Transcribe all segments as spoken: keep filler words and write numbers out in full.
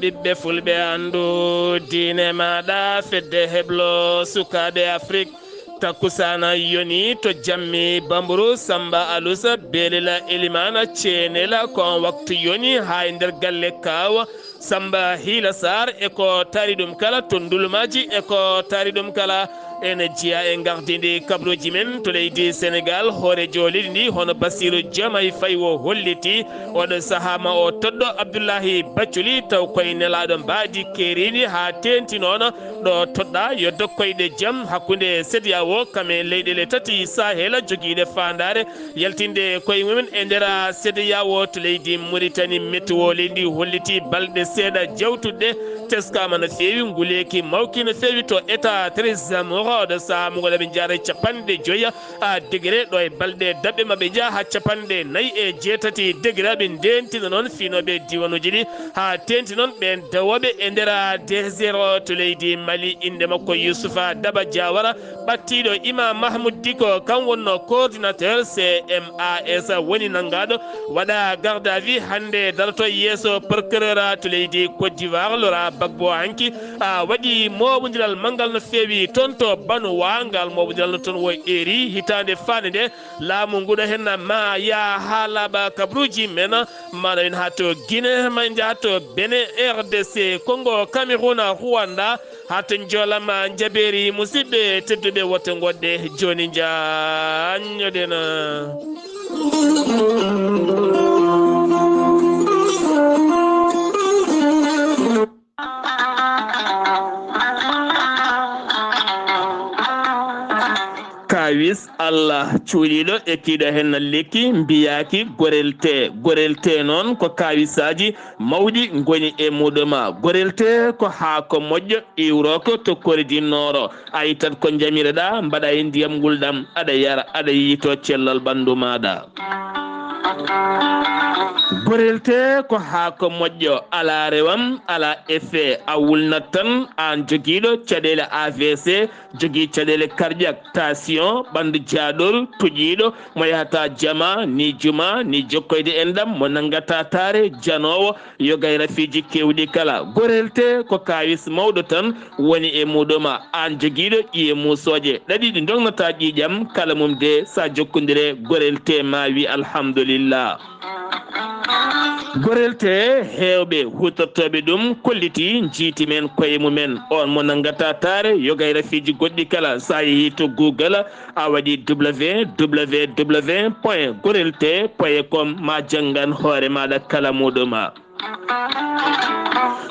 Ɓiɓɓe fulɓe, anndu diine maaɗa, fedde heblo sukaaɓe Afrik. Takkusaana yoni to Jammi, Bamburu, Samba Alusa, Belela, Elimana, Ceenela, ko on waktu yoni haa e nder galle Kaawa Samba Hiila Saar, e ko taari ɗum kala to ndulumaaji, e ko taari ɗum kala. Ene jeyaa e gardinde kabaruuji men to leydi Senegaal, hooreejo leydi ndi hono Bassirou Diomaye Faye o holliti oɗo sahaa ma o toɗɗo Abdoulaye Bathily, taw koye nelaaɗo mbaadi keeriindi haa teeŋti noon ɗo toɗɗaa yo dog koyɗe jam hakkunde CEDEAO kam e leyɗeele tati Sahel jogiiɗe faandaare yaltinde koye mumen e nder CEDEAO. To leydi Mauritanie, météo leydi ndi holliti balɗe seeɗa jawtuɗe teskaama no feewi, nguleeki mawki no feewi to État Treize Amours, ɗo sahaa mo ngonaa ɓe njaara e capanɗe joyi a degré, ɗo e balɗe daɓɓe maɓɓe njaha haa capanɗe nayi e jeetati degré. Ɓe ndeentina noon fiinooɓe diiwanuuji ɗi haa teeŋti noon ɓeen dawooɓe e nder désert to leydi Mali. Innde makko Youssoufa Daba Diawara, ɓattiiɗo Imam Mahmoud Dicko, kam wonnoo coordinateur C M A S, woni nanngaaɗo, waɗaa garde à vue, hannde daroto yeeso procureur to leydi Côte d'Ivoire. Laurent Gbagbo hanki a waɗi mooɓondiral manngal no feewi toon to Banua. Ngal mooɓondiral no toon o eeri hitaande faande nde. Laamu nguɗo heen ma yaa haa laaɓa kabaruuji men, maana en haa to Guinée, ma en njaha to Bénin, R D C, Congo, Cameroun, Rwanda, haa to Njoola ma Njabeeri. Musidɓe tedduɓe, wote ngoɗɗe jooni njaanñoɗen. Kaawis Allah cuuɗiiɗo e kiiɗo heen lekki mbiyaaki gorelte. Gorelte noon ko kaawisaaji mawɗi ngoni e muɗum. Gorelte ko haako moƴƴo iwrooko to Kore du Nord. A ittat ko njamireɗaa, mbaɗa e ndiyam ngulɗam, aɗa yara, aɗa yiytoo cellal ɓanndu maaɗa. Gorelte ko haako moƴƴo, alaa rewam, alaa effet, a wulnat tan, aan jogiiɗo caɗeele A V C, jogii caɗeele cardiaque, tension, ɓanndu jaaɗol, toƴiiɗo, mo yahata jama, ni juma, ni jokkoyde enɗam, mo nanngata taare, janoowo, yoga e rafiiji keewɗi kala. Gorelte ko kaawis mawɗo tan woni e muɗum. Aan jogiiɗo ƴiye muusooje ɗaɗi ɗi ndognataa ƴiiƴam, kala mum de, so a jokkondire Gorelte, ma wi alhamdulillah. Gorelte, heewɓe huutortooɓe ɗum kolliti, njiiti men koye mumen. On mo nanngata taare, yoga e rafiiji goɗɗi kala, so a yehii to Google, a waɗi W W W point gorelte point com, ma janngan hoore maaɗa kala muɗum.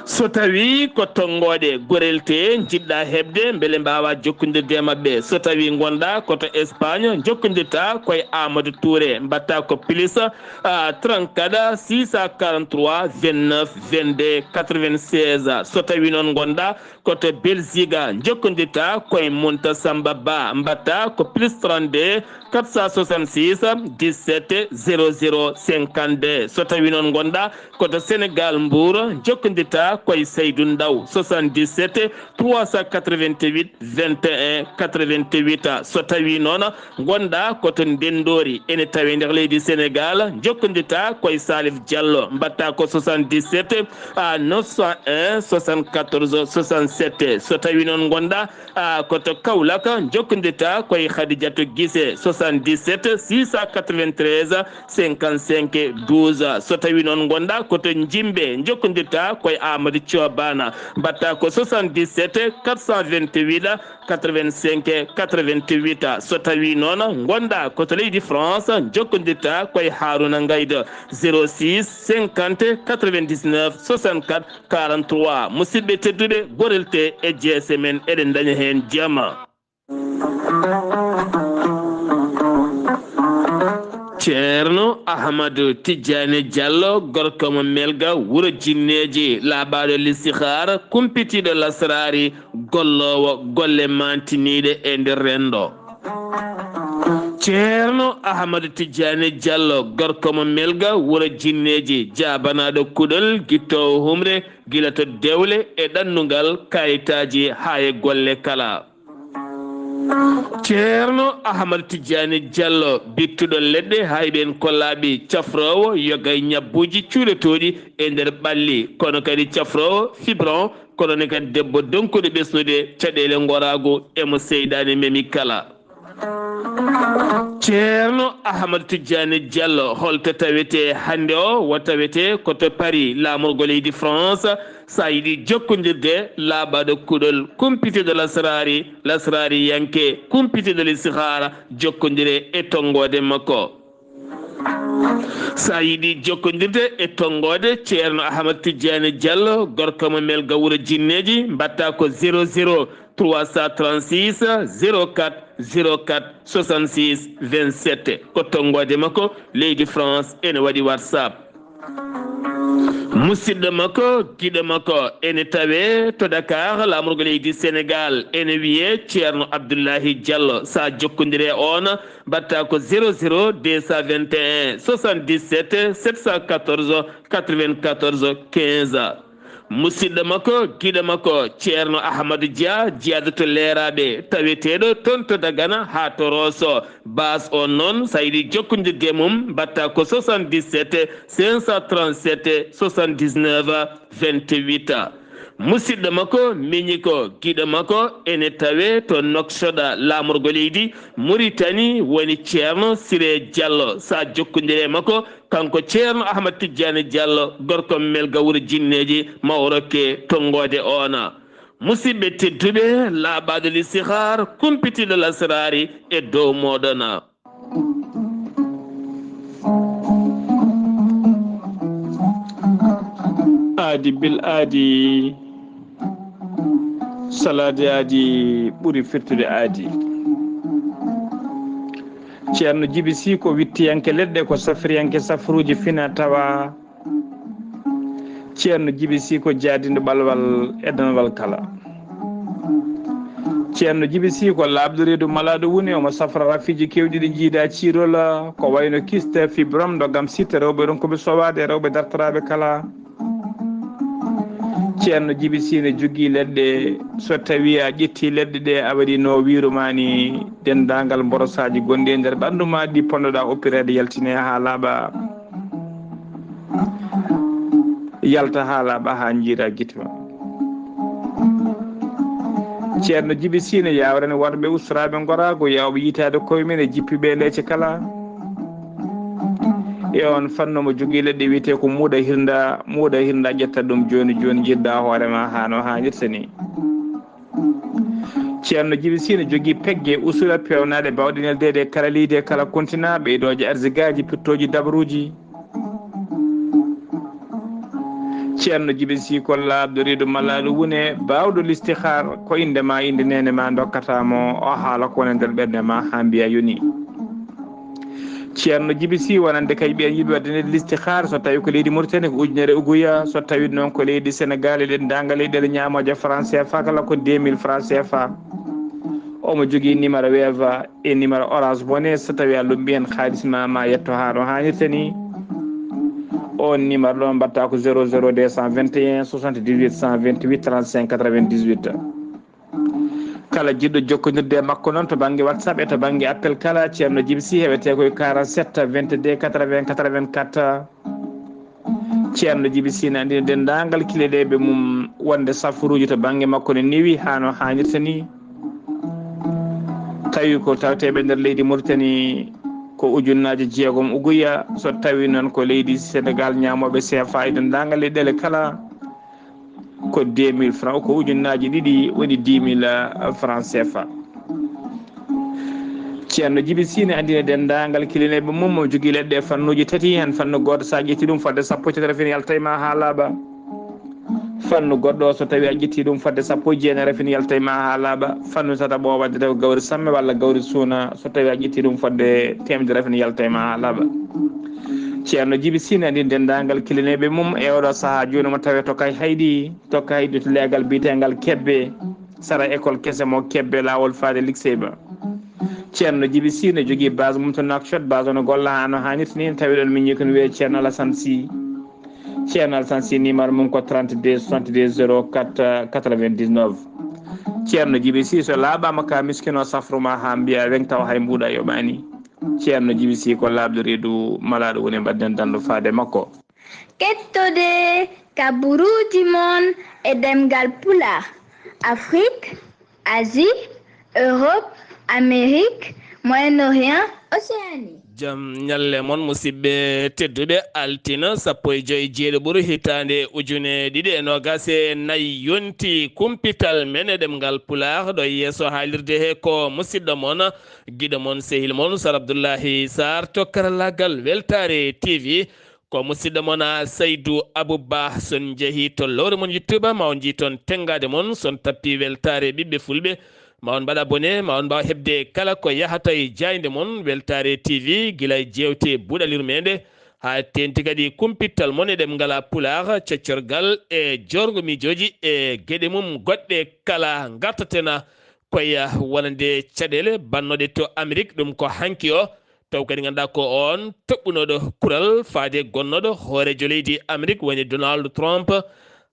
So tawii ko tonngooɗe Gorelte njiɗɗa heɓde, mbele mbaawaa jokkondirde e maɓɓe. So tawii ngonɗaa ko to Espagne, njokkondirtaa ko e Amadou Touré, mbaɗtaa ko plus, ah, trente-quatre, six cent quarante-trois, vingt-neuf, vingt-deux, quatre-vingt-seize. So tawii noon ngonɗaa ko to Belgique, njokkondirtaa ko e Munta Samba Ba, mbaɗtaa ko plus trente-deux, quatre cent soixante-six, dix-sept, zéro zéro, cinquante-deux. So tawii noon ngonɗaa ko to Sénégal, Mbour, njokkondirtaa ko e Seydou Ndaw, soixante-dix-sept, trois cent quatre-vingt-huit, vingt et un, quatre-vingt-huit. So tawii noon ngonɗaa ko to Ndenndoori, ene tawee nder leydi Sénégal, njokkondirtaa ko e Salif Diallo, mbaɗtaa ko soixante-dix-sept, à neuf cent un, soixante-quatorze, soixante-sept. So tawii noon ngonɗaa, ah, ko to Kaolack, njokkondirtaa ko e Khadijatou Guissé, soixante-dix-sept, six cent quatre-vingt-treize, cinquante-cinq, douze. So tawii noon ngonɗaa ko to Njimbe, njokkondirtaa ko e Amadou Thio Bana, mbaɗtaa ko soixante-dix-sept, quatre cent vingt-huit, quatre-vingt-cinq, quatre-vingt-huit. So tawii noon ngonɗaa ko to leydi France, njokkondirtaa ko e Harouna Ngaïdo, zéro six, cinquante, quatre-vingt-dix-neuf, soixante-quatre, quarante-trois. Musidɓe tedduɓe, Gorelte e jeese men, eɗen ndaña heen jam. Ceerno Ahmadu Tijjaani Jallo, gorko mo Melga, wuro Jinneeji, laaɓaaɗo listihaara, kumpitiiɗo lasraari, golloowo golle maantiniiɗe e nder renndo. Ceerno Ahmadu Tijjaani Jallo, gorko mo Melga, wuro Jinneeji, jaabanaaɗo kuɗol, gittoowo humre, gila to dewle e ɗannungal, kayitaaji haa e golle kala. Ceerno Ahmad Tijjaani Jallo, bittuɗo leɗɗe, hayɓe en kollaaɓe, cafroowo yoga e ñabbuuji cuuɗotooɗi e nder ɓalli, kono kadi cafroowo fibron, kono ne kadi debbo donkuɗo ɓesnude caɗeele ngoraagu e mo seyɗaane memi kala. Ceerno Ahmad Tijjaani Jallo, holto tawetee hannde o? Wo tawetee ko to Paris, laamorgo leydi France, so a yiɗi jokkondirde laaɓaaɗo kuɗol, kumpitiiɗo lasraari, lasraariyanke, kumpitiiɗo listihaara, jokkondire e tonngoode makko. So a yiɗi jokkondirde e tonngoode Ceerno Ahmad Tijjaani Jallo, gorko mo Melga Wuro Jinneeji, mbaɗtaa ko zéro zéro trois cent trente-six zéro quatre zéro quatre soixante-six vingt-sept. Ko tonngoode makko leydi France, ene waɗi WhatsApp. Musidɗo makko, giɗo makko, ene tawee to Dakar, laamorgo leydi Sénégal, ene wiyee Ceerno Abdullahi Jallo. So a jokkondiree e oon, mbaɗtaa ko zéro zéro deux cent vingt et un soixante-dix-sept sept cent quatorze quatre-vingt-quatorze quinze. Musidɗo makko, giɗo makko, Ceerno Ahmadu Dia, jeyaaɗo to Leeraaɓe, taweteeɗo toon to Dagana haa to Rooso. Baas on noon, so a yiɗi jokkondirde e mum, mbaɗtaa ko soixante-dix-sept cinq cent trente-sept soixante-dix-neuf vingt-huit. Musidɗo makko, miñi ko, giɗo makko, ene tawee to Nouakchott, laamorgo leydi Muritani, woni Ceerno Siree Jallo. So a jokkondiree e makko, kanko Ceerno Ahmad Tijjaani Jallo, gorko Melga Wuro Jinneeji, ma o rokke tonngoode oona. Musidɓe tedduɓe, laaɓaaɗo listihaar, kumpitiiɗo lasraari e dow mooɗon. Aadi bil aadi, salaade aadi ɓuri firtude aadi. Ceerno Jibi Sii ko wittiyanke leɗɗe, ko safriyanke safruuji fina tawa. Ceerno Jibi Sii ko jaadinɗo ɓalwal e danwal kala. Ceerno Jibi Sii ko laaɓɗo reedu malaaɗo woni, omo safra rafiiji keewɗi ɗi jiida ciirol, ko wayno kiste, fibrom, ndogam sitte, rewɓe ronkuɓe sowaade, rewɓe dartoraaɓe kala. Ceerno Jibi Sii ne jogii leɗɗe, so tawii a ƴettii leɗɗe ɗe, a waɗii no wiiru maa ni, denndaangal mborosaaji gonɗi e nder ɓanndu maa ɗi ponnoɗaa oppireede yaltine haa laaɓa. Yalta haa laaɓa haa njiira gite ma. Ceerno Jibi Sii ne yaawrani worɓe ustoraaɓe ngoraagu, yaawɓe yitaade koye men e jippiiɓe e leece kala. E on fannu mo jogii leɗɗe wiyetee ko muuɗa hirnda, muuɗa hirnda ƴetta ɗum jooni jooni, njiɗɗa hoore ma haa no haanirta ni. Ceerno Jibi Sii ne jogii pegge usula peewnaaɗe baawɗe neldeede e kala leydi e kala kontina, ɓeydooje arsigaaji, pittooji dabaruuji. Ceerno Jibi Sii ko laaɓɗo reedu malaaɗo wune, baawɗo listihaar, ko innde ma, innde neene ma ndokkata mo, o haala ko woni e nder ɓernde ma haa mbiya yoni. Ceerno Jibi Sii wonande kay ɓiyen yiɗɓe waɗde listihaar, so tawi ko leydi Mauritanie ko ujunere uguya, so tawi noon ko leydi Sénégal e denndaangal leyɗeele ñaamooje franc C F A kala ko deux mille franc C F A. Omo jogii numéro Wave e numéro Orange Money, so tawi a lumbi heen haalis ma, ma yetto haa no haanirta ni. On numéro ɗon mbaɗta ko zéro zéro deux cent vingt et un soixante-dix-huit cent vingt-huit trente-cinq quatre-vingt-dix-huit. Kala jiɗɗo jokkondirde e makko noon to bannge WhatsApp e to bannge appel kala, Ceerno Jibi Sii heɓetee koye quarante-sept vingt-deux quatre-vingts quatre-vingt-quatre. Ceerno Jibi Sii ne anndina denndaangal kikiiɗe mum wonde safaruuji to bannge makko ne newi haa no haanirta ni. Tawi ko tawteeɓe nder leydi Mauritanie ko ujunnaaje jeegom uguya, so tawi noon ko leydi Sénégal ñaamooɓe C F A e denndaangal leyɗeele kala, ko deux mille francs, ko ujunnaaji ɗiɗi, woni dix mille francs C F A. Ceerno Jibi Sii ne anndina denndaangal kikiiɗe mum, mo jogii leɗɗe e fannuuji tati, heen fannu gooto so a ƴetti ɗum fodde sappo e tati rafin yalta e ma haa laaɓa. Fannu goɗɗo so tawi a ƴetti ɗum fodde sappo e jeenayi rafin yalta e ma haa laaɓa. Fannu tataɓo o waɗde ko gawri samme walla gawri suuna, so tawi a ƴetti ɗum fodde teemedere rafin yalta e ma haa laaɓa. Ceerno Jibi Sii ne anndina denndaangal kikiiɗe mum e oɗo sahaa jooni mo tawee to Kay Haydi, to Kay Haydi to leegal biyeteengal Kebbe, sara école kese mo Kebbe laawol faade Likseyba. Ceerno Jibi Sii ne jogii base mum to Nouakchott, base o no golla haa no haanirta ni, tawi ɗon miñi ko no wiyee Ceerno Alassane Sii. Ceerno Alassane Sii numéro mum ko trente-deux soixante-deux zéro quatre quatre-vingt-dix-neuf. Ceerno Jibi Sii, so laaɓaama ka miskino safru ma haa mbiya weŋ tawa hay mbuuɗa yoɓaani. Ceerno Jibi Sii ko laaɓɗo reedu malaaɗo woni mbaɗden danndo faade makko. Kettode kaburuuji mon e ɗemngal Pulaar, Afrik, Asie, Europe, Amérique, Moyen-Orient, Océanie. Jam ñalle mon, musidɓe tedduɓe. Altine sappo e joy jeeɗiɓuru hitaande ujune ɗiɗi e noogas e nayi yonti. Kumpital men e ɗemngal Pulaar ɗo yeeso haalirde he ko musidɗo mon, giɗo mon, sehil mon, Sar Abdullahi Sarr to karallaagal Weltaare T V. Ko musidɗo mon, a, Saydu Abu Ba. So on njehii to lowre mon YouTube, ma on njii toon tenngaade mon. So on tappii Weltaare Ɓiɓɓe Fulɓe, ma on mbaɗ abonné, ma on mbaaw heɓde kala ko yahata e jaaynde mon Weltaare T V, gila e jeewte buuɗal yurmeende, haa teeŋti kadi kumpittal mon e ɗemngal Pulaar, coccorgal e joorgo miijooji e geɗe mum goɗɗe kala. Ngartaten koye wonande caɗeele bannooɗe to Amérique, ɗum ko hanki o. Taw kadi ngannduɗaa ko oon toɓɓunooɗo kural faade gonnooɗo hooreejo leydi Amérique, woni Donald Trump,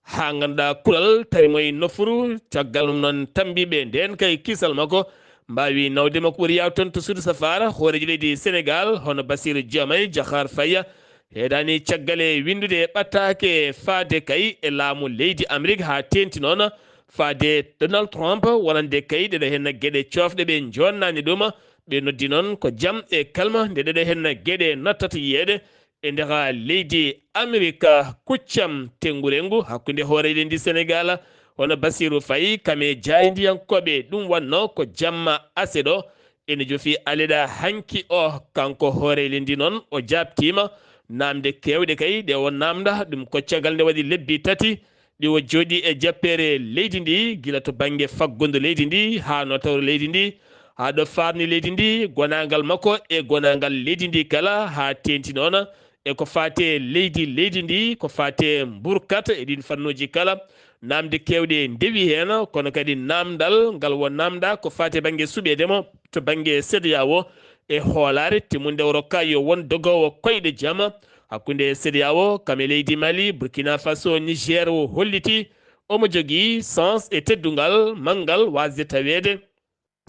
haa ngannduɗaa kural tari mo e nofuru. Caggal ɗum noon, tammbiiɓe ndeen kay kisal makko mbaawi nawde mo ko ɓuri yaawde toon to suudu safaara hooreejo leydi Senegaal, hono Bassirou Diomaye Diakhar Faye. Heedaani caggal e winndude e ɓataake faade kay e laamu leydi Amérique, haa teeŋti noon faade Donald Trump, wonande kay ɗeɗo heen geɗe coofɗe ɓe njoonnaani ɗum. Ɓe noddi noon ko jam e kalma nde ɗeɗo heen geɗe nattata yiyeede e nder leydi Amerika. Kuccam tenngurengu hakkunde hooreejo leydi Senegaal, hono Bassirou Faye, kam e jaayndiyankooɓe. Ɗum wonnoo ko jamma aset ɗo, ene jofi alet ɗo hanki o. Kanko hooreejo leydi noon, o jaabtiima naamnde keewɗe kay ɗe o naamnda. Ɗum ko caggal nde waɗi lebbi tati ɗi o jooɗii e jappeere leydi ndi, gila to bannge faggudu leydi ndi, haa notawre leydi ndi, haa ɗo faarni leydi ndi, gonaangal makko e gonaangal leydi ndi kala, haa teeŋti noon e ko faati e leydi, leydi ndi, ko faati e mburkat e ɗiin fannuuji kala. Naamnde keewɗe ndewi heen, kono kadi naamndal ngal o naamnda ko faati e bannge suɓeede mo to bannge CEDEAO e hoolaare timmunde o rokka yo won dogoowo koyɗe jam hakkunde CEDEAO, kam e leydi Mali, Burkina Faso, Niger. O holliti omo jogii sens e teddungal manngal waasde taweede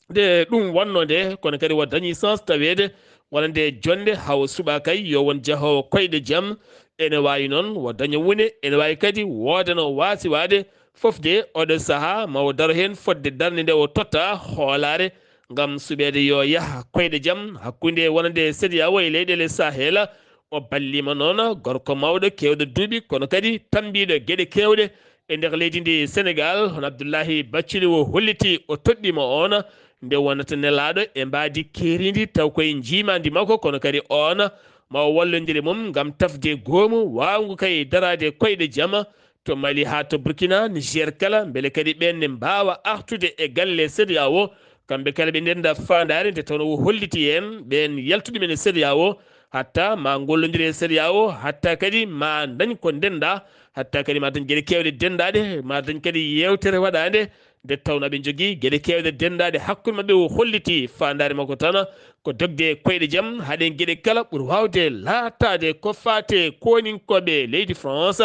nde ɗum wonnoo nde, kono kadi o dañii sens taweede wonande jonnde haa o suɓa kay yo won jahoowo koyɗe jam. Ene waawi noon o daña wune, ene waawi kadi woodano waasi waade. Fof de, oɗo sahaa ma o daro heen fodde darnde nde o totta hoolaare ngam suɓeede yo yah koyɗe jam hakkunde wonande CEDEAO e leyɗeele Sahel. O balliima noon gorko mawɗo keewɗo duuɓi, kono kadi tammbiiɗo geɗe keewɗe e nder leydi ndi Senegaal, hono Abdullahi Bathily. O holliti o toɗɗiima oon nde wonata nelaaɗo e mbaadi keeriindi, taw koye njiimaandi makko, kono kadi oon ma o wallondire mum ngam tafde goomu waawngu kay daraade koyɗe jam to Mali haa to Burkina, Niger kala, mbele kadi ɓeen ne mbaawa artude e galle CEDEAO. Kamɓe kala ɓe ndennda faandaare, nde tawnoo o holliti heen ɓeen yaltuɓe men e CEDEAO, hatta ma ngollondire e CEDEAO, hatta kadi ma ndañ ko ndennda, hatta kadi ma dañ geɗe keewɗe denndaaɗe, ma dañ kadi yeewtere waɗaande, nde tawnoo ɓe njogii geɗe keewɗe denndaaɗe hakkunde maɓɓe. O holliti faandaare makko tan ko dogde koyɗe jam, haɗen geɗe kala ɓuri waawde laataade ko faati e kooninkooɓe leydi France,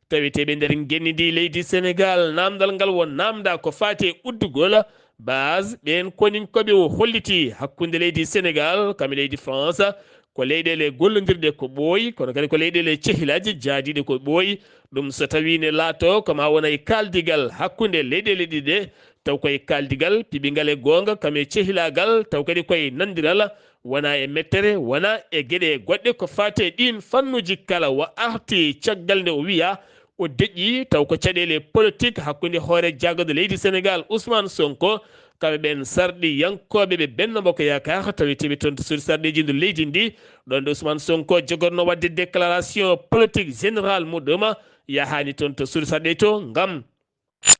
taweteeɓe nder ngenndi ndi leydi Senegaal. Naamndal ngal won naamnda ko faati e uddugol base ɓeen kooninkooɓe. O holliti hakkunde leydi Senegaal kam e leydi France ko leyɗeele gollondirɗe ko ɓooyi, kono kadi ko leyɗeele cehilaaji jaadiiɗe ko ɓooyi. Ɗum so tawii ne laato ko ma wona e kaaldigal hakkunde leyɗeele ɗiɗi ɗe, taw koye kaaldigal piɓingal e goonga kam e cehilaagal, taw kadi koye nanndiral, wona e mettere, wona e geɗe goɗɗe ko faati e ɗiin fannuuji kala. O arti caggal nde o wiya o deƴƴi taw ko caɗeele politik hakkunde hoore jaagorɗo leydi Senegaal Ousmane Sonko, kamɓe ɓeen sarɗiyankooɓe ɓe Benno Bokk Yaakaar taweteeɓe toon to suudu sarɗiiji ndu leydi ndi, ɗoon ɗo Ousmane Sonko jogorno waɗde déclaration politique générale muɗum, yahaani toon to suudu sarɗiiji to ngam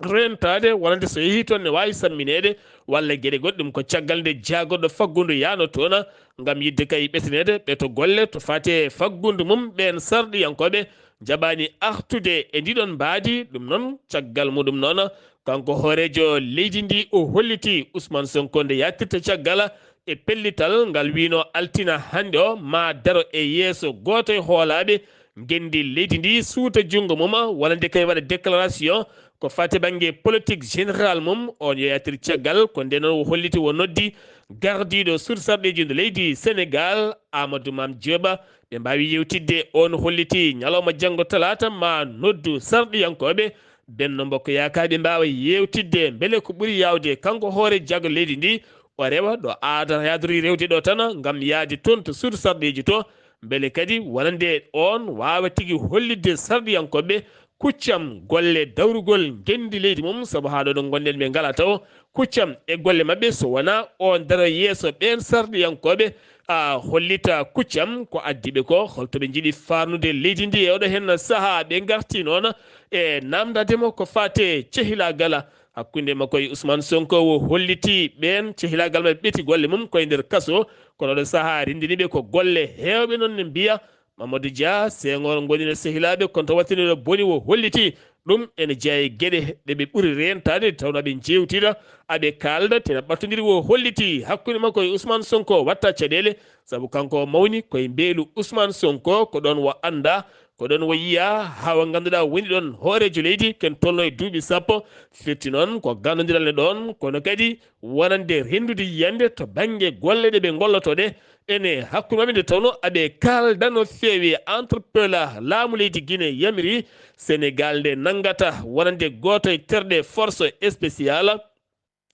reentaade, wonande so yehii toon ne waawi sammineede walla geɗe goɗɗe. Ɗum ko caggal nde jaagorɗo faggudu yahnoo toon ngam yiɗde kay ɓettineede ɓeto golle to faati e faggudu mum. Ɓeen sarɗiyankooɓe njaɓaani artude e ndiɗoon mbaadi. Ɗum noon, caggal muɗum noon, kanko hooreejo leydi ndi, o holliti Ousmane Sonko nde yahtirta caggal e pellital ngal wiynoo altina hannde o ma daro e yeeso gooto e hoolaaɓe ngenndi leydi ndi, suuta junngo mum, walla nde kay waɗa déclaration Ko fati bannge politique général mum, on yeeyaatir caggal, ko ndeen o holliti o noddi gardiiɗo suudu sarɗiiji ndu leydi Senegaal, Amadou Mame Diop. Ɓe mbaawi yewtidde, on holliti ñalawma janngo talaata ma noddu sarɗiyankooɓe Benno Bokk Yaakaar, ɓe mbaawa yewtidde mbele ko ɓuri yaawde kanko hoore jaago leydi ndi, o rewa ɗo aada yaadori rewde ɗo tan ngam yahde toon to suudu sarɗiiji to, mbele kadi wonande on waawa tigi hollitde sarɗiyankooɓe kuccam golle dawrugol ngenndi leydi mum, sabu haa ɗo ɗo ngonɗen ɓe ngalaa taw kuccam e golle maɓɓe, so wonaa on daro yeeso ɓeen sarɗiyankooɓe, a hollita kuccam ko addi ɓe ko, holto ɓe njiɗi faarnude leydi ndi e oɗo heen sahaa. Ɓe ngarti noon e naamndaade mo ko faate cehilaagal hakkunde makko e Ousmane Sonko, o holliti ɓeen cehilaagal maɓɓe ɓeti golle mum koye nder kaso, kono oɗo sahaa renndini ɓe ko golle heewɓe noon ne mbiya Mamadou Dia, Senghor ngoni no sehilaaɓe, kono to wattini ɗo boni o holliti ɗum ene jeyaa e geɗe ɗe ɓe ɓuri reentaade, tawnoo ɓe njeewtida, aɓe kaalda, tena ɓattondiri o holliti hakkunde makko e Ousmane Sonko watta caɗeele, sabu kanko o mawni koye mbeelu Ousmane Sonko, ko ɗoon o anndaa, ko ɗoon o yiyaa, haa o ngannduɗaa woni ɗoon hooreejo leydi, ken tolno e duuɓi sappo, firti noon ko gannodiral ne ɗoon, kono kadi wonande renndude yiyannde to bannge golle ɗe ɓe ngollotoo ɗe, ene hakkunde maɓɓe nde tawnoo aɓe kaalda no feewi. Entrepela laamu leydi Guinée yamiri Senegaal nde nanngata wonande gooto e terɗe force spéciale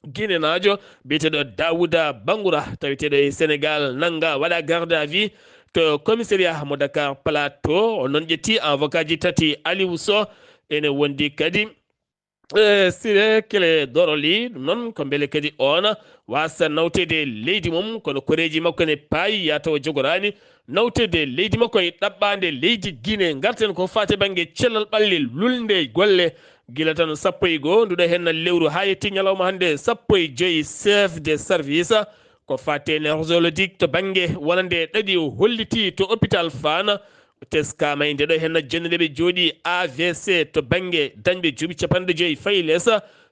guinénaajo biyeteeɗo Daouda Bangoura, taweteeɗo e Senegaal, nannga waɗa garde à vue to commissariat mo Dakar Plateau. O noon ƴetti avocat ji tati, Aliou Sow, ene wondi kadi e Ciré Clédor Ly. Ɗum noon ko mbele kadi oon waasa nawteede leydi mum, kono koreeji makko ne paayi, yaa taw o jogoraani nawteede leydi makko e ɗaɓɓaande leydi Guinée. Ngarten ko faati bannge cellal ɓalli lulnde golle. Gila tan sappo e goo nduɗo heen lewru haa yetti ñalawma hannde, sappo e joy chef de service ko faati énergétique to bannge wonande ɗaɗi o holliti to hôpital Fann. Teskaama e nde ɗo heen jonnde ɓe jooɗi A V C to bannge dañɓe duuɓi capanɗe joy fayi les.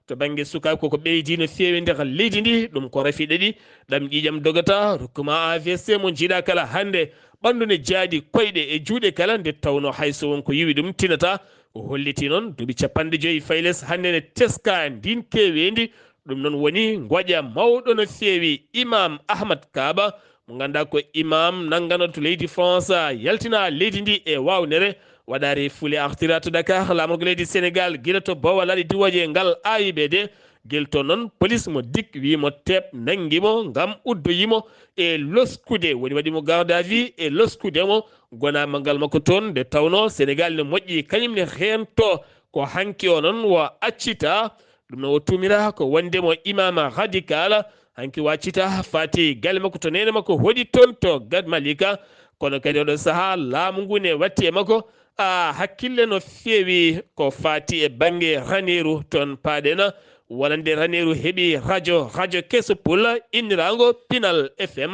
To bannge sukaaɓe koko ɓeydi no feewi nder leydi ndi, ɗum ko rafi ɗaɗi. Ɗam ƴiiƴam dogata, rokkuma A V C mo njiiɗa kala hannde. Ɓanndu ne jaaɗi koyɗe e juuɗe kala, nde tawnoo hay so won ko yuwi ɗum tinata. O holliti noon duuɓi capanɗe joy fayi les hannde ne teska ndin keeweendi. Ɗum noon woni ngoƴa mawɗo no feewi. Imam Ahmad Kaba, mo ngannduɗaa ko imam nanngano to leydi France, yaltina leydi ndi e waawnere, waɗaare fuule artira to Dakar, laamorgo leydi Senegaal, gila to Bawal, laaɗe diwooje e ngal A I B D. Gila to noon, polis mo dik wii mo teep, nanngi mo ngam uddoyi mo e loskude, woni waɗi mo garde à vue e loskude mo gonaama ngal makko toon, nde tawnoo Senegaal ne moƴƴi, kañum ne heento ko hanki o noon o accita. Ɗum no o tuumira ko wonde mo imaama radical, hanki o accita faati galle makko to neene makko hoɗi toon to Gad Malika. Kono kadi oɗo sahaa laamu ngu ne watti e makko a hakkille no feewi ko faati e bannge Raneeru toon paaɗen. Wonande Raneeru heɓi rajo, rajo keso pul inniraango Pinal F M.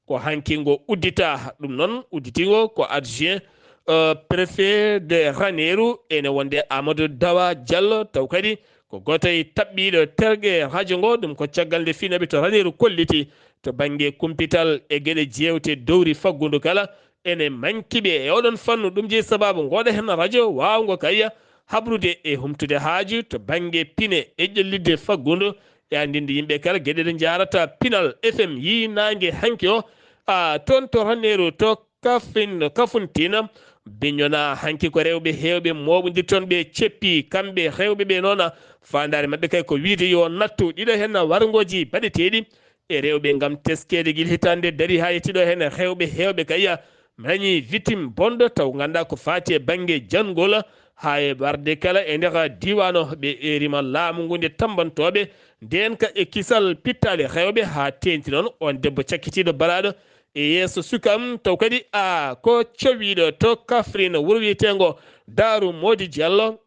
Ko hanki ngo uddita, ɗum noon udditingo ko adjoint, euh, préfet de Raneeru, ene wonde Amadou Dawa Diallo, taw kadi ko gooto e taɓɓiiɗo terge rajo ngo, ɗum ko caggal nde finooɓe to Raneeru kolliti to bannge kumpital e geɗe jeewte dowri faggudu kala, ene manki ɓe e oɗon fannu. Ɗum jeyi sababu ngoɗa heen rajo waawngo kayya habrude e humtude haaju to bannge pine e ƴellitde faggudu e anndinde yimɓe kala geɗe ɗe njaarata Pinal F M yii naange hanki o, a, toon to Raneeru to Kafin, Kafuntina, Biñona. Hanki ko rewɓe heewɓe mooɓondirton ɓe ceppi, kamɓe rewɓe ɓe noon, faandaare maɓɓe kay ko wiyde yo nattu ɗiɗo heen warngooji baɗeteeɗi e rewɓe ngam teskeede gila hitaande dari haa yettiɗo heen. Rewɓe heewɓe kay mañi victime bonɗo taw ngannduɗaa ko faati e bannge janngol haa e warde kala e nder diiwaan o. Ɓe eerima laamu ngu nde tammbantooɓe ndeen ka e kisal pittaali rewɓe haa teeŋti noon oon debbo cakkitiiɗo baraaɗo e yeeso suka am, taw kadi a ko cowiiɗo to Kafrine, wuro wiyeteengo Daaru Moodi Jallo.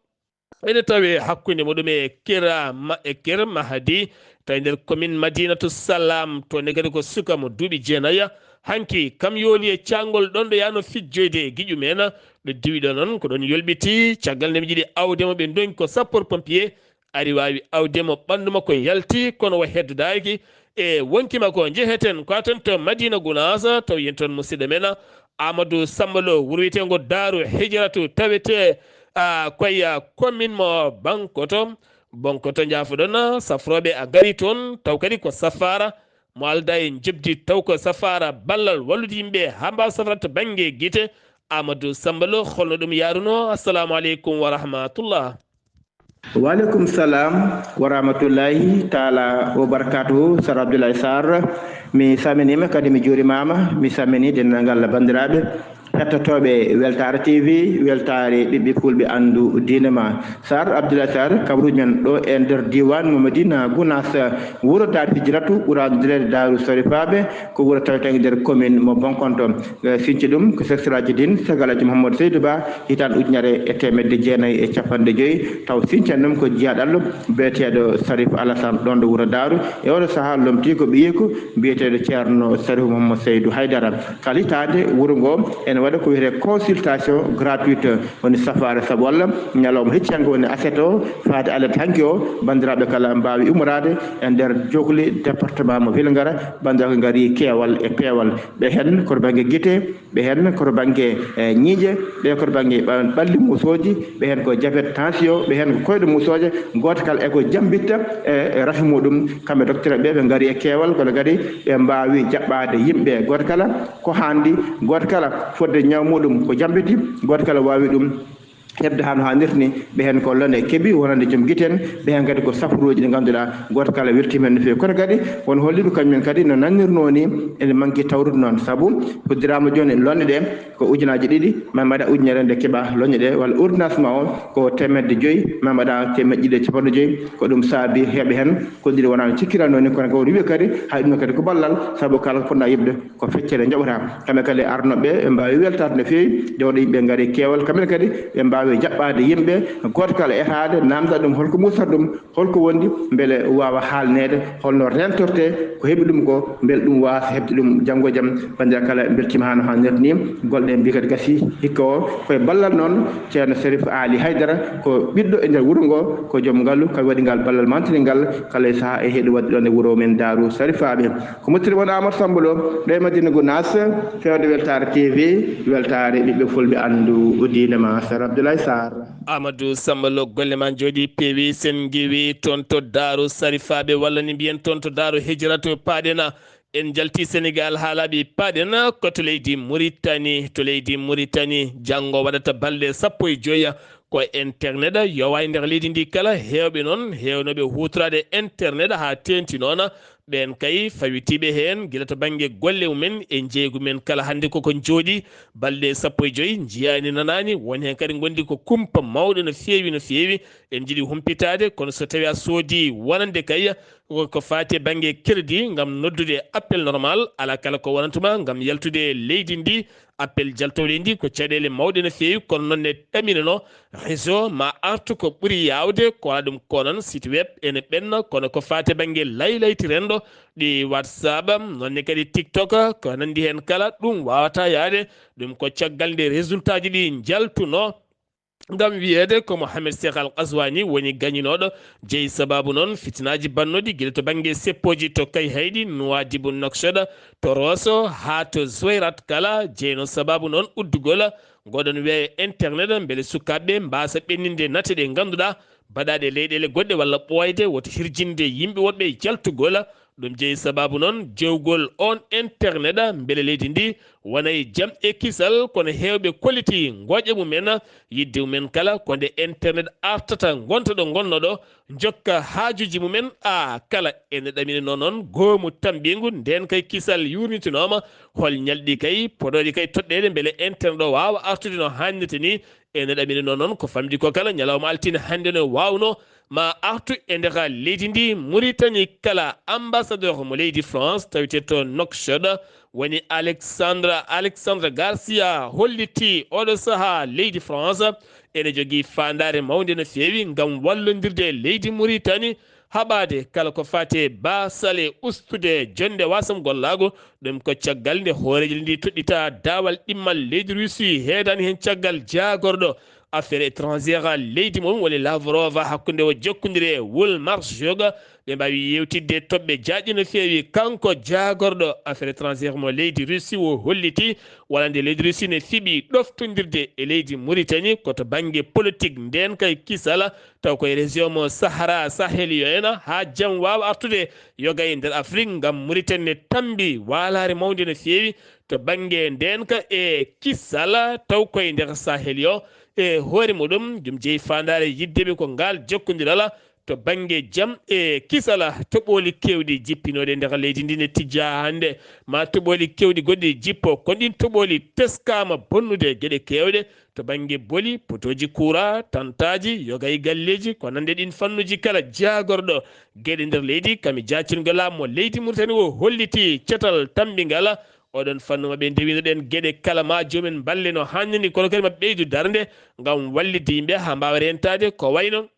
Ene tawee hakkunde muɗum e Kira Ma-, e Kir Mahadi, tawi nder commune Madinatu Salam, to ne kadi ko suka mo duuɓi jeenaya. Hanki, kam yooli e caangol ɗon ɗo yaano fijjoyde e giƴu men, ɗo diwi ɗo noon, ko ɗon yolɓiti. Caggal nde ɓe njiɗi awde mo, ɓe ndonki ko sapeur pompier, ari waawi awde mo, ɓanndu makko yalti, kono o heddodaaki e wonki makko. Njeheten ko aten to Madina Gunaas, taw yen toon musidɗo men Amadou Samba Lo, wuro wiyeteengo Daaru Hijratu, tawetee a koye commune mo Bankoto. Bonkoto njaafoɗon, safrooɓe a ngarii toon, taw kadi ko safaara mo aldaa e njoɓdi, taw ko safaara ballal wallude yimɓe haa mbaawa safrade to bannge gite. Amadou Samba Lo, holno ɗum yaarunoo? Assalamu aleykum wa rahmatullah. Waaleykum salam wa rahmatullahi taala wa barakatuhu. Sar Abdoulaye Sarr, mi salminiima kadi mi juurimaama. Mi salminii denndaangal banndiraaɓe hettotooɓe Weltaare T V, Weltaare ɓiɓɓe fulɓe anndu diine ma. Sar Abdoulaye Sarr, kabaruuji men ɗo e nder diiwaan mo Madina Gunaas, wuro Daar Hijratu, ɓuraandu direede Daaru Sarifaaɓe, ko wuro taweteeŋgo nder commune mo Bonkonto. Eh, sinci ɗum ko Seksiraaji Din, Sagal Alhaji Mouhamadou Seydou Ba, hitaande ujunere e teemedde jeenayi e capanɗe joyi, taw sinci en ɗum ko jiyaaɗo Allah biyeteeɗo Sarif Alassane, ɗoon ɗo wuro Daaru. E oɗo sahaa lomtii ko ɓiyeeku biyeteeɗo Ceerno Sarif Mouhamadou Seydou Haydara. Kala hitaande wuro ngo ene waɗa ko wiyetee consultation gratuite, woni safaare sabu Allah, ñalawma hecci hannde woni aset o, faade alet hanki o, banndiraaɓe kala mbaawi ummoraade e nder Jokli, département mo Vélingara, banndiraaɓe ngarii keewal e peewal. Ɓe heen ko to bannge gite, ɓe heen ko to bannge, eh, ñiiƴe, ɓe ko to bannge ɓa-, ɓalli muusooji, ɓe heen ko jabet, tension, ɓe heen ko koyɗe muusooje, gooto kala e ko jambitta, eh, e rafi muɗum. Kamɓe docteur ɓe, ɓe ngarii e keewal, kono kadi ɓe mbaawi jaɓɓaade yimɓe, gooto kala ko haandi, gooto kala fodde ñaw muɗum ko jambiti, gooto kala waawi ɗum heɓde haa no haanirta ni. Ɓe heen ko lone keɓi wonande joom gite en, ɓe heen kadi ko safrooji ɗi ngannduɗaa gooto kala weltiima heen no feewi. Kono kadi won holliiɓe kañum en kadi no nannirnoo ni ene manki tawrude noon, sabu hoddiraama jooni lone ɗe ko ujunaaji ɗiɗi, ma mbaɗa ujunere nde keɓa lone ɗe, walla ordonnance ma o ko teemedde joyi, ma mbaɗa teemedde ɗiɗi e capanɗe joyi. Ko ɗum saabi heɓe heen ko ndiri wonaa no cikkiral noon ni, kono ko wiɓe kadi hay ɗum kadi ko ballal, sabu kala ko ponɗa yiɓde ko feccere njoɓata. Kamɓe kadi arnooɓe ɓe mbaawi weltaade no feewi, nde wonno yimɓe ngari keewal, kamɓe kadi ɓe mbaawi jaɓɓaade yimɓe, gooto kala etaade, naamnda ɗum holko muusata ɗum, holko wondi, mbele waawa haalneede holno rentortee ko heɓi ɗum ko, mbele ɗum waasa heɓde ɗum janngo e jam. Banndiraaɓe kala, mbeltiima haa no haanirta ni, golle ɗe mbiyi kadi gasii, hikka o koye ballal noon, Ceerno Serif Aali Haydara, ko ɓiɗɗo e nder wuro ngo, ko joom ngalu, kañum waɗi ngal ballal mantini ngal, kala e sahaa e heɗo waɗde ɗoon e wuro men Daaru Sarifaaɓe. Ko Muttiri mon Amadou Samba Lo, ɗo e Madina Gounass, fewde Weltaare T V, weltaare ɓiɓɓe fulɓe anndu diine ma, Sar Abdoulaye Sarr. Amadou Samba Lo, golle ma njooɗi peewi, sen ngiwi toon to Daaru Sarifaaɓe, walla ni mbiyen toon to Daaru Hijratu Paaɗena. En njalti Senegaal, haalaaɓe Paaɗena, ko to leydi Muritani. To leydi Muritani, janngo waɗata balɗe sappo e joyi, ko internet yowaani nder leydi ndi kala. Heewɓe noon, heewnooɓe huutoraade internet haa teeŋti noon, ɓeen kay fawitiiɓe heen gila to bannge golle mumen e njeeygu men kala. Hannde koko njooɗi balɗe sappo e joyi, njiyaani, nanaani, won heen kadi ngondi ko kumpa mawɗo no feewi, no feewi. En njiɗi humpitaade, kono so tawii a soodii wonande kay ko, ko faati e bannge crédit ngam noddude appel normal, alaa kala ko wonantuma ngam yaltude leydi ndi, appel jaltooɗo e ndi ko caɗeele mawɗe no feewi, kono noon ne ɗaminanoo réseau ma artu ko ɓuri yaawde, ko alaa ɗum ko noon site web ene ɓenna, kono ko faati e bannge laylayti renndo ɗi WhatsApp, noon ne kadi TikTok, ko nanndi heen kala, ɗum waawata yahde, ɗum ko caggal nde résultat ji ɗi njaltunoo. Ngam wiyeede ko Mohamed Cheikh Al Qaswani woni gañinooɗo, jeyi sabaabu noon fitinaaji bannooɗi gila to bannge seppooji to Kayhayɗi, Nuwaadibu, Nouakchott, to Rosso haa to Zouérate kala, jeyno sabaabu noon uddugol ngoɗon wiyee internet, mbele sukaaɓe mbaasa ɓenninde nate ɗe ngannduɗaa baɗaaɗe leyɗeele goɗɗe walla ɓooyde, woto hirjinde yimɓe woɗɓe e jaltugol. Ɗum jeyi sabaabu noon jewgol oon internet, mbele leydi ndi wona e jam e kisal, kono heewɓe kolliti ngoƴa mumen, yiɗde mumen kala ko nde internet artata, ngonta ɗo ngonnoɗo, jokka haajuuji mumen. A kala ene ɗaminanoo noon goomu tambiingu, ndeen kay kisal yuurnitinooma, hol ñalɗi kay, podooɗi kay toɗɗeede, mbele internet o waawa artude no haannirta ni. Ene ɗaminanoo noon ko famɗi ko kala, ñalawma altine hannde no waawnoo ma artu e nder leydi ndi Muritani kala. Ambassadeur mo leydi France tawetee to Nouakchott woni Alexandre, Alexandre Garcia hollitii oɗo sahaa leydi France ene jogii faandaare mawnde no feewi ngam wallondirde leydi Muritani, haɓaade kala ko faati e baasal e ustude jonnde wasam gollaagu. Ɗum ko caggal nde hooreejo ndi toɗɗita daawal ɗimmal leydi Russie, heedaani heen caggal jaagorɗo affaire étrangère leydi mum woni Lavrov, hakkunde o jokkondire e Wul Marchuk, Ɓe mbaawi yeewtidde toɓɓe jaajɗe no feewi. Kanko jaagorɗo affaire étrangère mo leydi Russie o holliti wonande leydi Russie ne fiɓi ɗoftondirde e leydi Mauritanie ko to bannge politique, ndeenka e kisal, taw koye région mo Sahara Sahel yo en, haa jam waawa artude yoga e nder Afrique, ngam Mauritanie ne tambi waalaare mawnde no feewi to bannge ndeenka e kisal, taw koye nder Sahel yo e hoore muɗum, ɗum jeyi faandaare yiddeɓe ko ngaal jokkondiral to bannge jam e kisal. Toɓooli keewɗi jippinooɗe nder leydi ndi ne tijja hannde, ma toɓooli keewɗi goɗɗi jippo, kono ɗin toɓooli teskaama bonnude geɗe keewɗe to bannge boli, potooji kuura, tantaaji, yoga e galleeji, ko nande ɗin fannuuji kala. Jaagorɗo geɗe nder leydi, kam e jaacingol laamu mo leydi Mauritanie o holliti catal tammbingal. Oɗon fannu maɓɓe nde winoɗen geɗe kala ma joomen mballe no haaniri, kono kadi maɓɓe ɓeydu darnde ngam wallitde yimɓe haa mbaawa reentaade ko wayno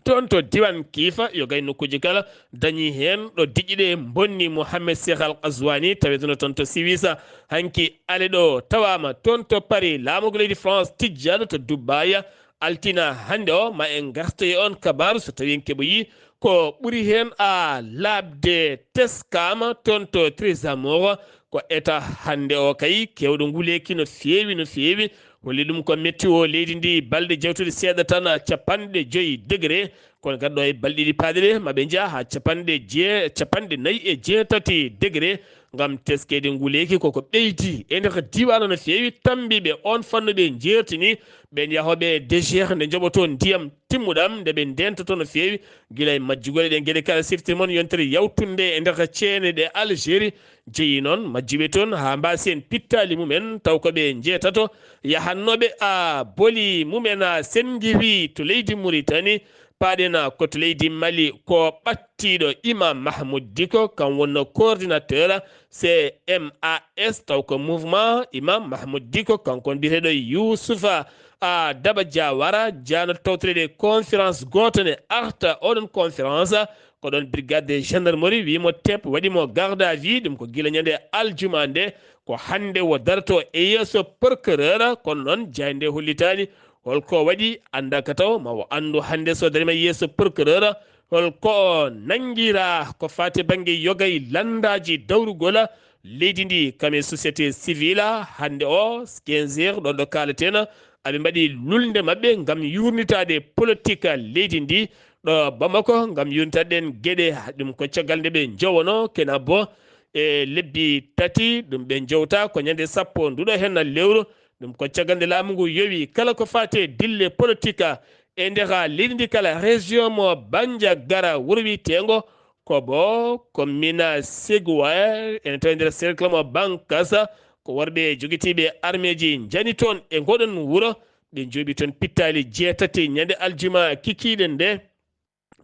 toon to diiwaan Kiifa, yoga e nokkuuji kala, dañi heen ɗo diƴƴe ɗe mbonni Mohamed Cheikh Al Ghazouani, taweteeɗo toon to Siwisa. Hanki ale ɗo tawaama toon to Paris, laamorgo leydi France tijjaaɗo to Dubaï, altina hannde o, ma en ngartoy e oon kabaaru so tawii en keɓoyii. Ko ɓuri heen a laaɓde teskaama toon to Trésor, ko état hannde o kay keewɗo nguleeki no feewi, no feewi. Holli ɗum ko météo leydi ndi, balɗe jawtuɗe seeɗa tan, capanɗe joyi degré. Kono gannduɗo e balɗe ɗiɗi paaɗe ɗe, ma ɓe njaha haa capanɗe jee-, capanɗe nayi e jeetati degré. Ngam teskeede nguleeki koko ɓeydi e nder diiwaan no feewi. Tammbiiɓe oon fannu ɓe njeertini ɓeen yahooɓe e déchet nde njoɓotoo ndiyam timmuɗam, nde ɓe ndeentotoo no feewi gila e majjugol e ɗeen geɗe kala. Siftirten mon yontere yawtunde e nder ceene ɗe Algérie jeyi noon majjuɓe toon haa mbaasi en pittaali mumen, taw ko ɓe njeetato yahannooɓe a boli mumen a senngiwi to leydi Mauritanie, paaɗen ko to leydi Mali, ko ɓattiiɗo Imam Mahmoud Dicko, kam wonno coordinateur C M A S, taw ko mouvement Imam Mahmoud Dicko, kanko on biyeteeɗo Youssoufa a Daba Diawara, jaano tawtoreede conférence gooto ne arta. Oɗon conférence ko ɗon brigade de gendarmerie wii mo tep, waɗi mo garde à vue, ɗum ko gila ñande aljuma nde, ko hannde o daroto e yeeso procureur. Kono noon jaaynde hollitaani holko waɗi, annda ka taw ma o anndu hannde so darima yeeso procureur holko o nanngira ko faati bannge yoga e lanndaaji dawrugol leydi ndi. Kam e société civile hannde o quinze heures ɗon ɗo kaalaten, aɓe mbaɗi lulnde maɓɓe ngam yuurnitaade politique leydi ndi ɗo Bamako, ngam yuurnitaade ɗeen geɗe. Ɗum ko caggal nde ɓe njowono Kenabo e lebbi tati, ɗum ɓe njowta ko ñande sappo nduɗo heen lewru. Ɗum ko caggal nde laamu ngu yowi kala ko faati e dille politique e nder leydi ndi kala, région mo Bandiagara, wuro wiyeteengo Kobo, commune Ségou, ene tawi nder cercle mo Bankasa, ko worɓe jogitiiɓe armeeji njani toon e ngoɗon wuro. Ɓe njooɓi toon pittaali jeetati ñande aljuma kikiiɗe nde.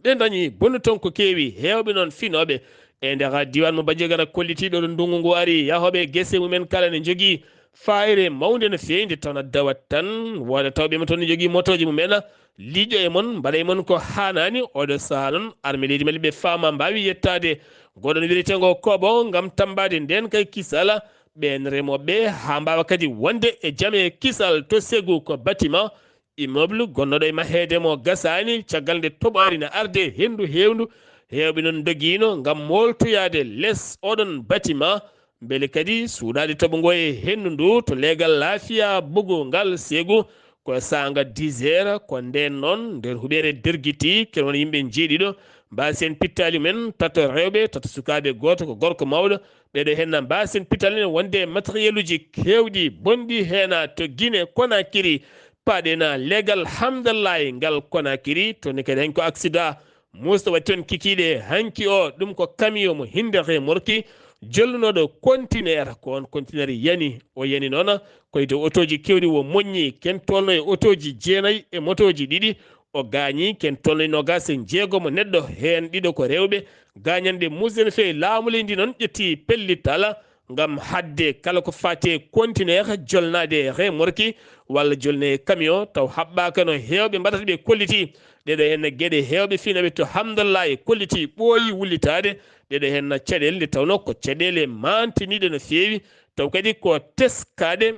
Ɓe ndañi bonnu toon ko keewi, heewɓe noon finooɓe e nder diiwaan mo Bandiagara kollitiiɗo ɗo ndunngu ngu ari, yahooɓe gese mumen kala ne njogii faayre mawnde no feewi, nde tawnata dawat tan, wooda tawɓe mo toon ne njogii motooji mumen, liiƴo e mon, mbaɗa e mon ko haanaani. Oɗo sahaa noon, armée leydi Mali ɓe faama mbaawi yettaade ngoɗon wiyeteengo Kobo ngam tammbaade ndeen kay kisal ɓeen remooɓe, haa mbaawa kadi wonde e jam e kisal. To Ségou ko bâtiment, immeuble gonnooɗo e maheede mo gasaani, caggal nde toɓaari na arde henndu heewndu, heewɓe noon ndogiino ngam mooltoyaade les oɗon bâtiment, mbele kadi suuɗaade toɓo ngo e henndu ndu to leegal laafiya bugo ngal Ségou. Ko saanga dix heures, ko ndeen noon nder huɓeere dergiti, kene won yimɓe njeeɗiɗo, mbaasi en pittaali mumen, tato rewɓe, tato sukaaɓe, gooto ko gorko mawɗo. Ɓeɗo henna mbaasi en pittaali mumen wonde matériel uji keewɗi bonɗi heena to Guinée Conakry, paaɗe na leegal Hamdallahi ngal Conakry, to ne kadi hanki ko accident Muusta waɗi toon kikiiɗe hanki o, ɗum ko camion mo hinde remorki jolnooɗo conteneur. Ko on conteneur yani, o yani noon ko e dow otooji keewɗi o moƴƴi, ken tolno e otooji jeenayi e motooji ɗiɗi. O gaañi ken tolno e noogaas e jeegomo neɗɗo, heen ɗiɗo ko rewɓe. Gaañanɗe muusde no feewi, laamu leydi noon ƴetti pellital ngam haɗde kala ko faati e conteneur jolnaade e remorki walla jolne e camion taw haɓɓaaka no heewɓe mbaɗata ɓe kolliti. Ɗeɗo henna geɗe heewɓe finooɓe to Hamdallahi kolliti ɓooyi wullitaade. Ɗeɗo henna caɗeele nde tawnoo ko caɗeele maantiniiɗe no feewi, taw kadi ko teskaaɗe.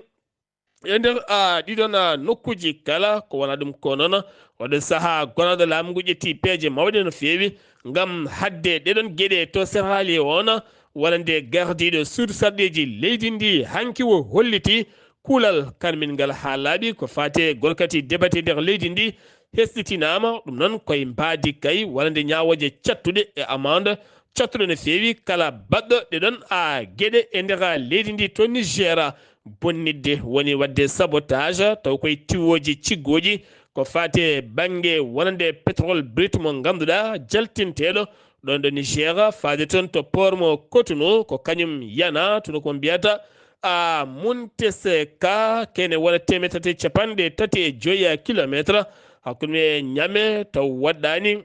E nder a ɗiɗon a nokkuuji kala ko wona ɗum ko noon, oɗo sahaa gonaaɗo laamu ngu ƴetti peeje mawɗe no feewi ngam haɗde ɗeɗon geɗe to serhaali on. Wonande gardiiɗo suudu sarɗeeji leydi ndi hanki o holliti kuulal karmingal haa laaɓi ko faati e gorkati debate nder leydi ndi hesɗitinaama. Ɗum noon koye mbaadi kay wonande ñaawooje cattuɗe e amande cattuɗo no feewi kala baɗɗo ɗeɗon a geɗe e nder leydi ndi to Niger. Bonnitde woni waɗde sabotage taw koye tiwooji ciggooji ko faati e bannge wonande pétrole brut mo ngannduɗaa jaltinteeɗo ɗoon ɗo Niger faade toon to port mo Cotonou ko kañum yana tono ko mbiyata a Munteseka kene wona temetati capanɗe tati e joyi kilometre hakkunde Ñame taw waɗɗaani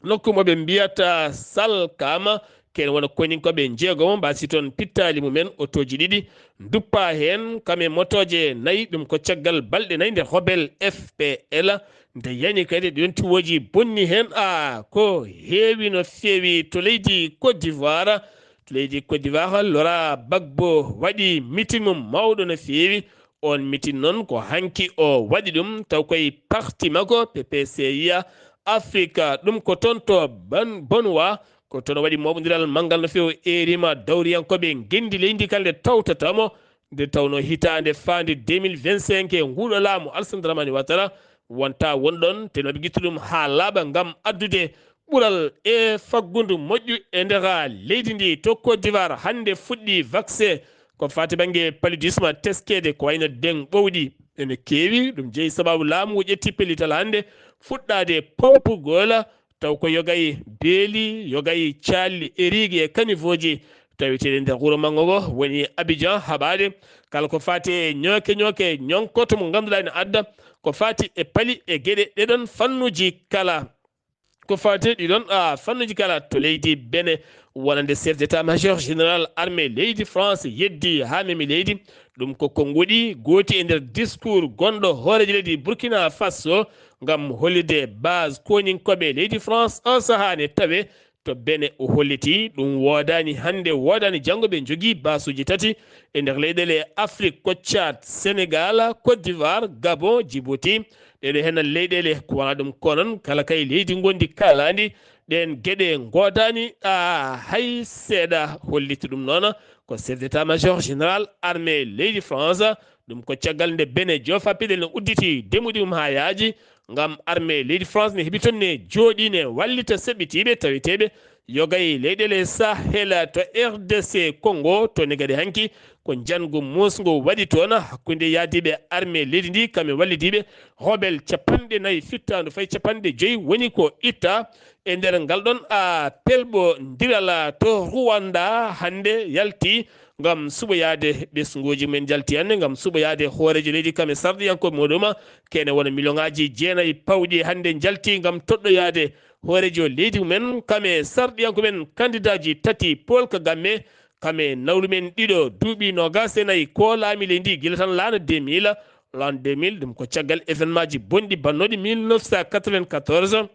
nokku mo ɓe mbiyata Salkama, kene wona koninkoɓe jeegomo mbasi toon pittaali mumen otooji ɗiɗi, duppa heen kam e motooje nayi, ɗum ko caggal balɗe nayi nde Hobel F P L, nde yani kadi ɗiɗon tiwooji bonni heen. A ko heewi no feewi to leydi Côte d'Ivoire. To leydi Côte d'Ivoire, Laurent Gbagbo waɗi mitin mum mawɗo no feewi. On mitin noon ko hanki o waɗi ɗum, taw koye parti makko P P C I Afrique. Ɗum ko toon to Ban-, Bonwa, ko toon o waɗi mooɓondiral manngal no feewi, eerima dawriyankooɓe ngenndi leydi kala nde tawtata mo, nde tawnoo hitaande faande deux mille vingt-cinq e nguuɗo laamu Alassane Dramane Ouattara wonta won ɗoon, te no ɓe ngitti ɗum haa laaɓa ngam addude ɓural e faggundu moƴƴu e nder leydi ndi. To Côte d'Ivoire hannde fuɗɗi vaccin ko faati bannge paludisme teskeede ko wayno deŋ ɓowɗi ene keewi. Ɗum jeyi sababu laamu ngu ƴetti pellital hannde fuɗɗaade pompugol taw ko yogay beeli, yogay caalli e riigi e kanivoji taweteeɗi nder wuro manngo ngo woni Abidjan haɓaade kala ko faati e ñooke ñooke ñonkoto mo ngannduɗaa ene adda ko faati e pali e geɗe ɗeɗon fannuji kala. Ko faati ɗiɗon a fannuji kala to leydi Bene wonande chef d'état major général armée leydi France yeddi haa memi leydi. Ɗum ko konnguɗi gooti e nder discours gonɗo hooreejo leydi Burkina Faso ngam hollirde base koninkoɓe leydi France on sahaa ne tawe to Bene. O holliti ɗum woodaani hannde, woodaani janngo, ɓe njogii basuuji tati e nder leyɗeele Afrik ko Tchad, Sénégal, Côte d'Ivoire, Gabon, Djibouti. Ɗeɗo heen leyɗeele ko wona ɗum ko noon kala kay leydi ngondi kalaandi ɗeen geɗe ngoodaani a hay seeɗa. Holliti ɗum noon ko chef d'état major général armée leydi France. Ɗum ko caggal nde Bene joofa piɗel no udditi demuɗi mum haa yaaji ngam armée leydi France ne heɓi toon ne jooɗi ne wallita seɓɓitiiɓe taweteeɓe yogay leyɗeele Sahel to R D C Congo to ne kadi hanki ko njanngu muusngu waɗi toon hakkunde yaadiiɓe armée leydi ndi kam e wallidiiɓe rebelle capanɗe nayi fittaandu fayi capanɗe joyi woni ko itta e nder ngal ɗon a pelɓondiral to Rwanda hannde yalti ngam suɓoyaade ɓesnguuji mumen njalti hannde ngam suɓoyaade hooreejo leydi kam e sarɗiyankooɓe muɗum kene wona miliyoŋaaji jeenayi pawɗi hannde njalti ngam toɗɗoyaade hooreejo leydi mumen kam e sarɗiyanko men kandidaaji tati Paul Kagame kam e nawlu men ɗiɗo duuɓi noogas e nayi ko laami leydi gila tan laana deux mille. L'an deux mille ɗum ko caggal événement ji bonɗi bannooɗi mille neuf cent quatre-vingt-quatorze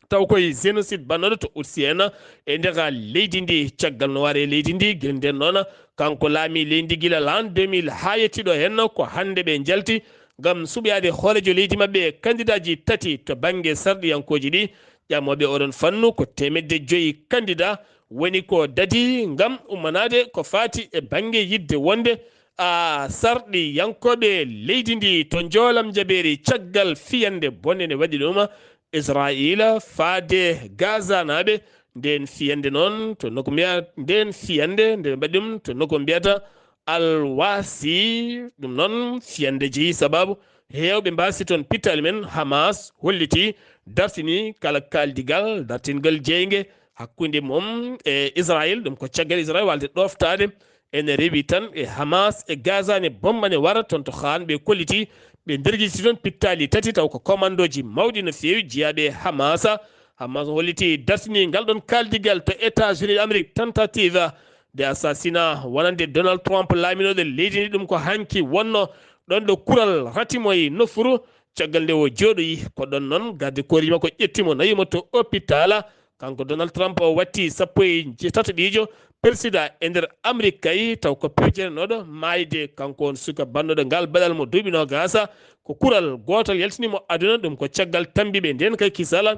taw koye génocide bannooɗo to Oussi en e nder leydi ndi caggal no ware leydi ndi gila nden noon kanko laami leydi gila l'an deux mille haa yettiɗo heen ko hannde ɓe njalti ngam suɓoyaade hooreejo leydi maɓɓe kandidaaji tati to bannge sarɗiyankooji ɗi. Ƴamooɓe oɗon fannu ko teemedde joyi kandida woni ko dadi ngam ummanaade ko faati e bannge yidde wonde a sarɗiyankooɓe leydi ndi to njoolam jabeeri caggal fiyannde bonde nde waɗi ɗum Israayiila faade Gazanaaɓe. Nden fiyannde noon to nokku mbiya nden fiyannde nde ɓe mbaɗi ɗum to nokku mbiyata Alwasi. Ɗum noon fiyannde jeyi sababu heewɓe mbaasi toon pittaali men Hamas holliti dartini kala kaaldigal dartingol jeynge hakkunde mum e Israel. Ɗum ko caggal Israel walde ɗoftaade ene rewi tan e Hamas e Gaza ne bomba ne wara toon to haan ɓe kolliti ɓe nderjiti toon pittaali tati taw ko commandooji mawɗi no feewi jeyaaɓe e Hamas. Hamas holliti dartini ngal ɗon kaaldigal to États-Unis d'Amérique tentative de assassinat wonande Donald Trump laaminooɗo leydi ndi. Ɗum ko hanki wonno ɗon ɗo kural ratimoyi nofuru caggal nde o jooɗoyi ko ɗon noon garde corps makko ƴettimo nawimo to hôpital. Kanko Donald Trump o watti sappo e tataɓiijo Persida e nder Amrik kay, taw ko pewjetenooɗo maayde, kanko on suka bannoɗo ngal baɗal mo duuɓi noogaasa. Ko kural gootal yaltini mo aduna, ɗum ko caggal tambiiɓe ndeen kay kisala.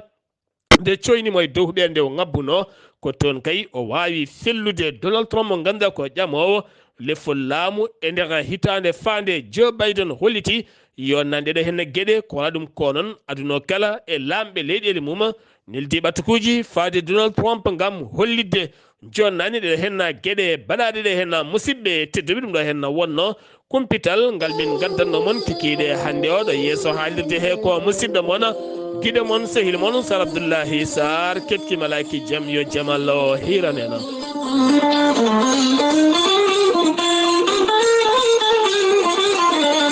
Nde coyni mo e dow huɓeere nde o ŋabbunoo, ko toon kay o waawi fellude Donald Trump mo ngannduɗaa ko ƴamoowo lefol laamu e nder hitaande faande. Joe Biden holliti yo nande ɗo heen geɗe ko wona ɗum ko noon aduna o kala e laamɓe leyɗeele mum neldi ɓatukuuji faade Donald Trump ngam hollitde jonnani ɗe heen geɗe baɗaaɗe ɗe heen musidɓe tedduɓe. Ɗum ɗo heen wonno kumpital ngal min ngaddanno mon kikiiɗe hannde o ɗo yeeso haalirde he ko musidɗo mon giɗo mon sehil mon Sar Abdoullahi Sar. Keɓti malaaki jam yo jamal o hiiraneno.